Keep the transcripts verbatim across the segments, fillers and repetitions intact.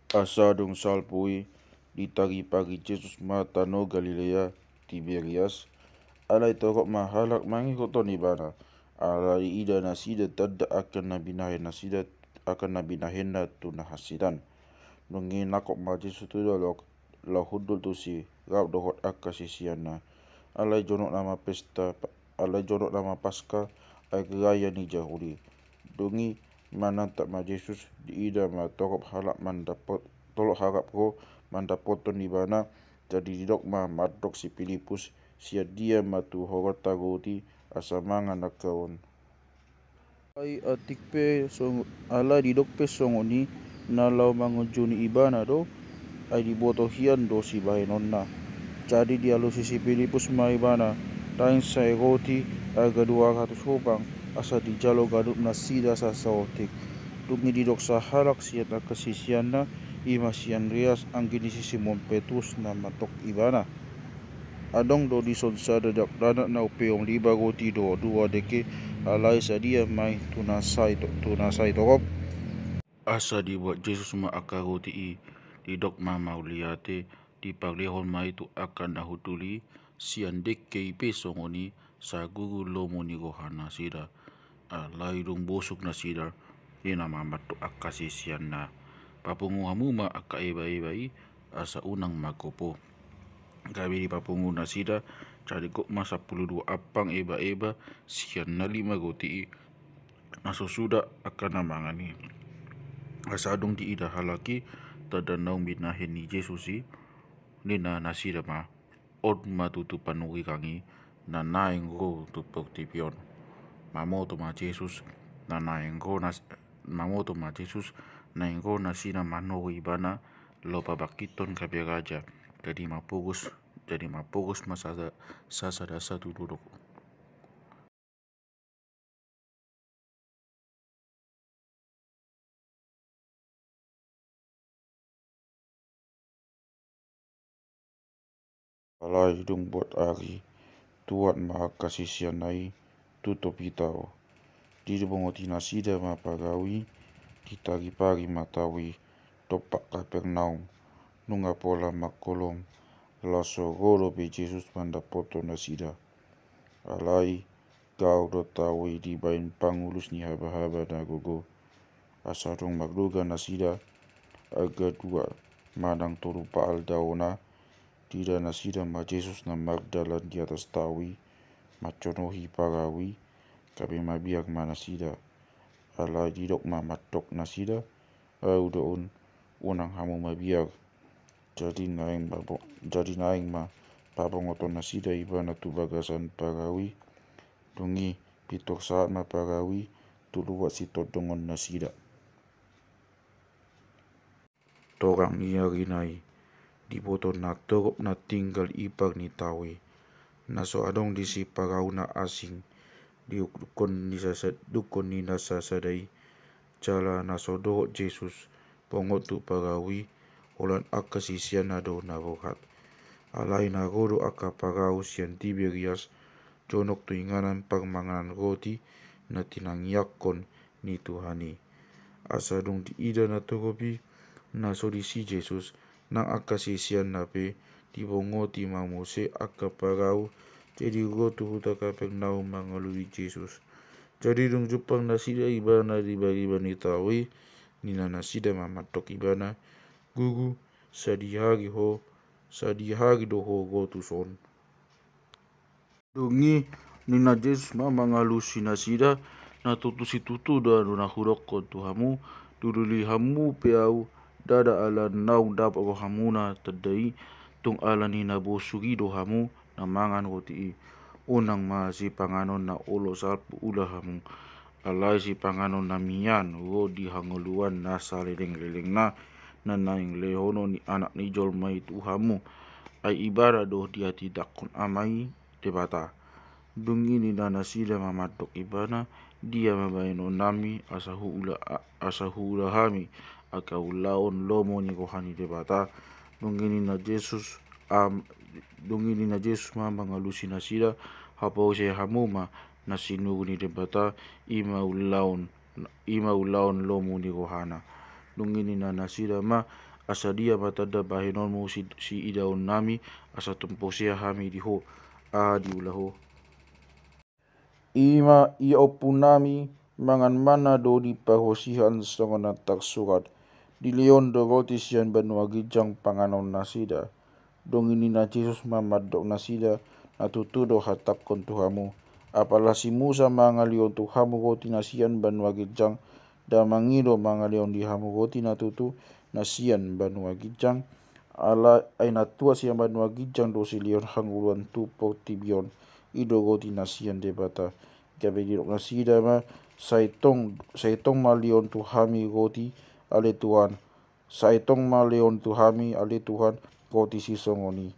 Asa dung salpu i, ditagipagi Jesus ma tano Galilea, Tiberias. Alai torop ma halak mangihuthon ibana. Alai diida nasida tanda angka na binahen nasida, angka na binahenna tu na hansitan. Dung i nangkok ma Jesus tu dolok, laho hundul tusi, rap dohot angka siseanna. Alai jonok nama pesta, alai jonok nama Paska, ari raya ni Jahudi. Dung i manantap ma Jesus, diida ma torop halak mandapot, torop halak ro mandapothon ibana. Jadi didok ma mandok si Pilipus, sian dia ma tu ho ro roti, asa mangan angka on. Ai atik pe song-, alai didok pe songon i, na laho mangonjoni ibana do, ai diboto hian do sibahenonna. Jadi dialusi si Pilipus ma ibana, naeng sai roti arga dua ratus hopang, asa dijalo ganup nasida sasaotik. Dung i didok sahalak sian angka siseanna, i ma si Andreas, anggi ni si Simon Petrus, na mandok ibana. Adong do dison sada dakdanak na umpeon lima roti dohot dua dengke, alai sadia ma i tu na sai to-, tu na sai torop? Asa dibuat Jesus ma angka roti i, didok ma mauliate, diparlehon ma i tu angka na hundul i, sian dengke i pe songon i, saguru lomo ni roha nasida. Alai dung bosuk nasida, ninna ma mandok angka siseanna, papungu hamu ma angka ebaeba i, asa unang margopo. Gabe dipapungu nasida, jadi gok ma sampulu dua ampang ebaeba sian na lima roti i, na so suda angka na mangan i. Asa dung diida halak i tanda naung binahen ni Jesus i, ninna nasida ma, on ma tutu panurirang i, na naeng ro tu portibi on. Mamoto ma Jesus, na naeng ro nas-, mamoto ma Jesus, naeng ro nasida manori ibana, laho pabangkithon gabe raja. Jadi mampogos, jadi mampogos ma sada, sasada satu dolok. Alai dung buat ari, tuat ma angka siseanna i tu topi tao. Dibongoti nasida ma parau i, ditaripari ma tao i dompak Kapernaum. Nunga pola mangkolom, laos so ro dope Jesus mandapothon nasida. Alai gaor do tao i dibahen pangulus ni habahaba na gogo. Asa dung marduga nasida, arga dua manang tolu paal daona, diida nasida ma Jesus na mardalan di atas tao i, manjonohi parau i, gabe mabiar ma nasida. Alai didok ma mandok nasida, ahu do on, unang hamu mabiar. Jadi naeng ma bo-, jadi naeng ma pabongoton nasida ibana tu bagasan parau i. Dung i pintor sahat ma parau i tu luat sitondongon nasida. Torang ni ari nai, diboto natorop na tinggal i par ni tao i, na so adong disi parau na asing, di dungkon ni sasa-, dungkon ni na sasada i. Jala na so dohot Jesus bongot tu parau i, holan angka siseanna do na borhat. Alai na ro do angka parau sian Tiberias, jonok tu inganan parmanganan roti na tinangiangkon ni Tuhan i. Asa dung diida natorop i, na so disi Jesus, nang angka siseanna pe, dibongoti ma muse angka parau, jadi ro tu huta Kapernaum mangalului Jesus. Jadi dung jumpang nasida ibana di bariba ni tao i, ninna nasida ma mandok ibana, Guru, sadihari ho, sadihari do ho ro tuson. Dung i ninna Jesus ma mangalusi nasida, na tutu situtu do na hudokkon tu hamu, didoli hamu pe ahu, ndada ala naung dapot rohamuna tanda i, tung ala ni na bosur i do hamu na mangan roti i. Unang ma sipanganon na olo salpu ula hamu, alai sipanganon na mian ro di hangoluan na salelenglelengna, na naeng lehonon ni Anak ni jolma i tu hamu. Ai ibana do dihatindangkon Ama i Debata. Dung i ninna nasida ma mandok ibana, dia ma bahenonnami asa huula, asa huula hami angka ulaon lomo ni roha ni Debata. Dung i ninna Jesus, am, dung i ninna Jesus ma mangalusi nasida, haporseai hamu ma na sinuru ni Debata, i ma ulaon, i ma ulaon lomo ni rohana. Dung i ninna nasida ma, Asa dia ma tanda bahenonmu si, siidaonnami, asa tung porsea hami di Ho, aha diula Ho. I ma ia ompunami, mangan manna do di parhosian songon na tarsurat: Dilehon do roti sian banua ginjang panganon nasida. Dung i ninna Jesus ma mandok nasida: Na tutu do hatangkon tu hamu, apala si Musa mangalehon tu hamu roti na sian banua ginjang, nda mangido mangalehon di hamu roti na tutu na sian banua ginjang. Alai na tuat sian banua ginjang do silehon hangoluan tu portibi on, i do roti na sian Debata. Gabe didok nasida ma: Sai tong, sai tong ma lehon tu hami roti, ale Tuhan. Sai tong ma lehon tu hami, ale Tuhan, roti sisongon i.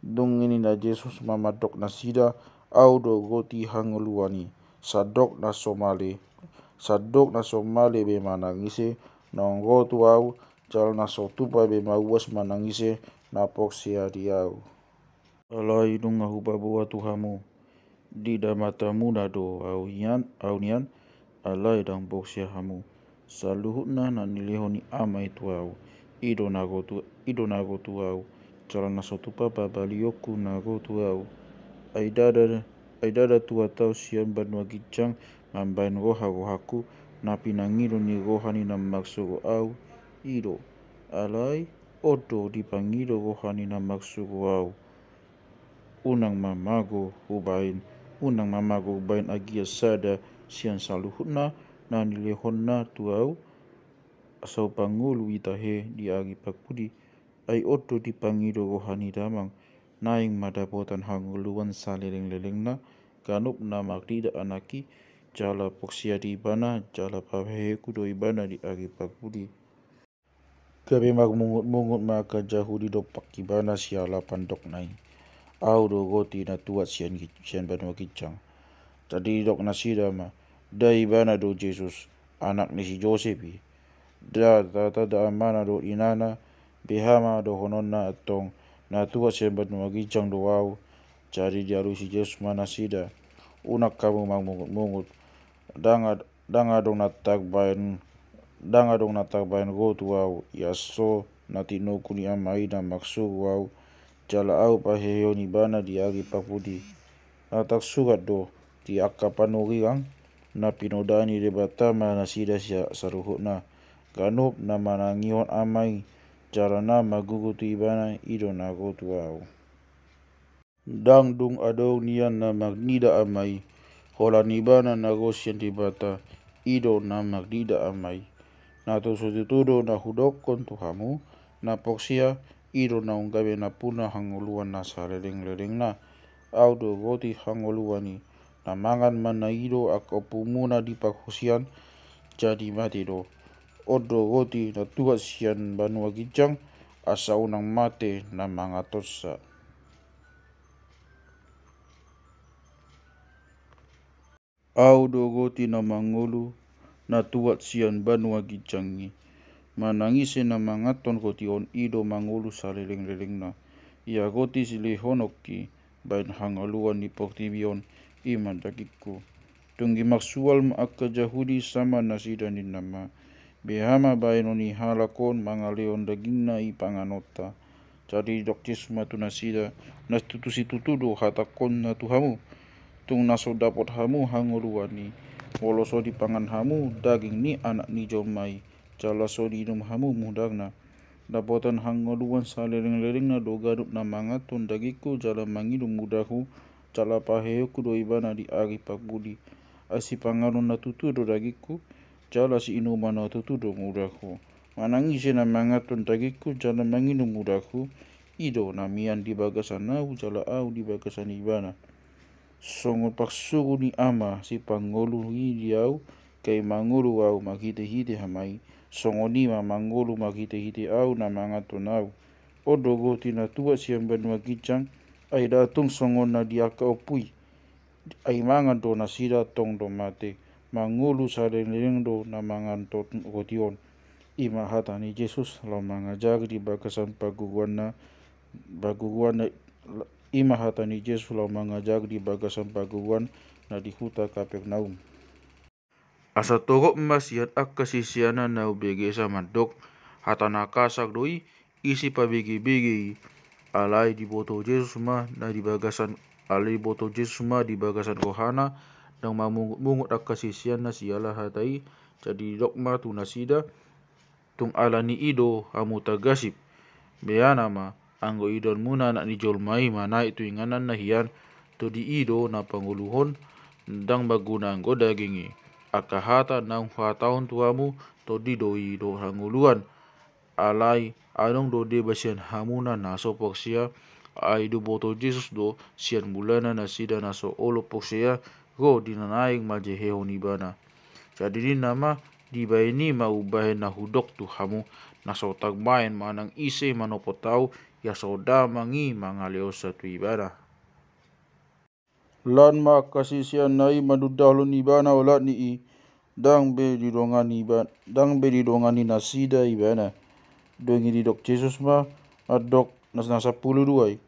Dung i ninna Jesus ma mandok nasida: Ahu do roti hangoluan i. Sandok na so male, sandok na so male be manang ise, naung ro tu ahu, jala na so tupa be mauas manang ise na porsea di ahu. Alai nunga hupaboa tu hamu, ndada matamuna do ahu nian, ahu nian, alai ndang porsea hamu. Saluhutna na nilehon ni Ama i tu ahu, i do na ro tu, i do na ro tu ahu, jala na so tupa pabalionku na ro tu ahu. Ai ndada, ai ndada tuat ahu sian banua ginjang mambahen roha rohangku, na pinangido ni roha ni na marsuru ahu i do. Alai on do dipangido roha ni na marsuru ahu. Unang ma mago hubahen, unang ma mago hubahen agia sada sian saluhutna na nilehonna tu ahu, asa hupangolu i tahe di ari parpudi. Ai on do dipangido roha ni Damang, naeng ma dapotan hangoluan salelenglelengna ganup na marnida Anak i, jala porsea di Ibana, jala paheheonku do ibana di ari parpudi. Gabe marmungutmungut ma angka Jahudi dompak Ibana siala pandokna i: Ahu do roti na tuat sian gi-, sian banua ginjang. Jadi didok nasida ma: Nda ibana do Jesus, anak ni si Josep i? Nda tatanda amana dohot inana? Beha ma dohononna antong: Na tuat sian banua ginjang do ahu? Jadi dialusi Jesus ma nasida: Unang hamu marmungutmungut. Ndang ad-, ndang adong na tarbahen, ndang adong na tarbahen ro tu ahu, ia so na tinungkun ni Ama i na marsuru ahu, jala ahu paheheon ibana di ari parpudi. Na tarsurat do di angka panurirang, na pinoda ni Debata ma nasida sia-, saluhutna. Ganup na manangihon Ama i, jala na marguru tu ibana, i do na ro tu ahu. Ndang dung adong nian na marnida Ama i, holan ibana na ro sian Debata, i do na marnida Ama i. Na tutu-tutu do na hudokkon tu hamu, na porsea, i do naung gabe nampuna hangoluan na salelenglelengna. Ahu do roti hangoluan i. Na mangan manna i do angka ompumuna di parhosian, jadi mate do. On do roti na tuat sian banua ginjang, asa unang mate na mangatonsa. Ahu do roti na mangolu, na tuat sian banua ginjang i. Manang ise na manganhon roti on, i do mangolu salelenglelengna. Ia roti silehononki bahen hangoluan ni portibi on, i ma dagingku. Dung i marsual ma angka Jahudi, saman nasida ninna ma: Beha ma bahenon ni halak on mangalehon dagingna i panganonta. Jadi didok Jesus ma tu nasida: Na tutu situtu do hatangkon na tu hamu, tung na so dapot hamu hangoluan i, molo so dipangan hamu daging ni Anak ni jolma i, jala so diinum hamu mudakna. Dapotan hangoluan salelenglelengna do ganup na manganhon dagingku jala manginum mudakhu, jala paheheonku do ibana di ari parpudi. Ai sipanganon na tutu do dagingku, jala siinuman na tutu do mudakhu. Manang ise na manganhon dagingku jala manginum mudakhu, i do na mian di bagasan ahu jala ahu di bagasan ibana. Songon parsuru ni Ama sipangolu i di ahu, gabe mangolu ahu marhitehite Ama i, songon i ma mangolu marhitehite ahu na manganhon ahu. On do roti na tuat sian banua ginjang, ai nda tung songon na di angka ompu i. Ai mangan do nasida tong do mate, mangolu salelengleleng do na manganhon roti on. I ma hata ni Jesus laho mangajari di bagasan parguruanna, parguruanna, i ma hata ni Jesus laho mangajari di bagasan parguruan na di huta Kapernaum. Asa torop ma sian angka siseanna na umberesa mandok: Hata na kasak do i, ise pabegebege i. Alai diboto Jesus ma na di bagasan, alai diboto Jesus ma di bagasan rohana, ndang mamungut-mungut angka siseanna siala hata i. Jadi didok ma tu nasida: Tung ala ni i do hamu tagasip? Beana ma, anggo idaonmuna Anak ni jolma i manaek tu inganan na hian, tondi i do na pangoluhon, ndang marguna anggo daging i. Angka hata naung huhatahon tu hamu, tondi do i dohot hangoluan. Alai adong do deba sian hamuna na so porsea. Ai diboto Jesus do sian mulana nasida na so olo porsea, ro di na naeng manjehehon ibana. Jadi ninna ma: Dibahen i ma umbahen na hudok tu hamu, na so tarbahen manang ise manopot ahu, ia so damang i mangalehonsa tu ibana. Lan ma angka siseanna i mandundalhon ibana olat ni i, ndang be didongani iba-, ndang be didongani nasida ibana. Dung i didok Jesus ma mandok na, na sampulu dua i: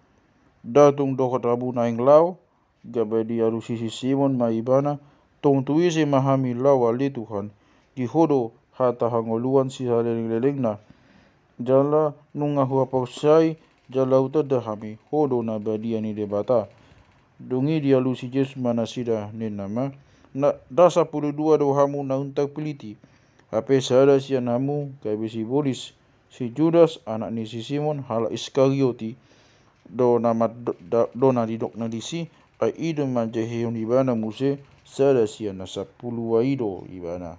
Nda tung dohot hamu naeng laho? Gabe dialusi si Simon ma ibana: Tung tu ise ma hami laho ale Tuhan? Di Ho do hata hangoluan sisalelenglelengna. Jala nunga huparsaei jala hutanda hami, Ho do na badia ni Debata. Dung i dialusi Jesus ma nasida, ninna ma: Na, nda sampulu dua do hamu naung tarpillit i? Hape sada sian hamu gabe sibolis, si Judas, anak ni si Simon, halak Iskariot i. Do na ma-, do, da-, do na didokna disi, ai i do manjehehon ibana muse sada sian na sampulu dua i do ibana.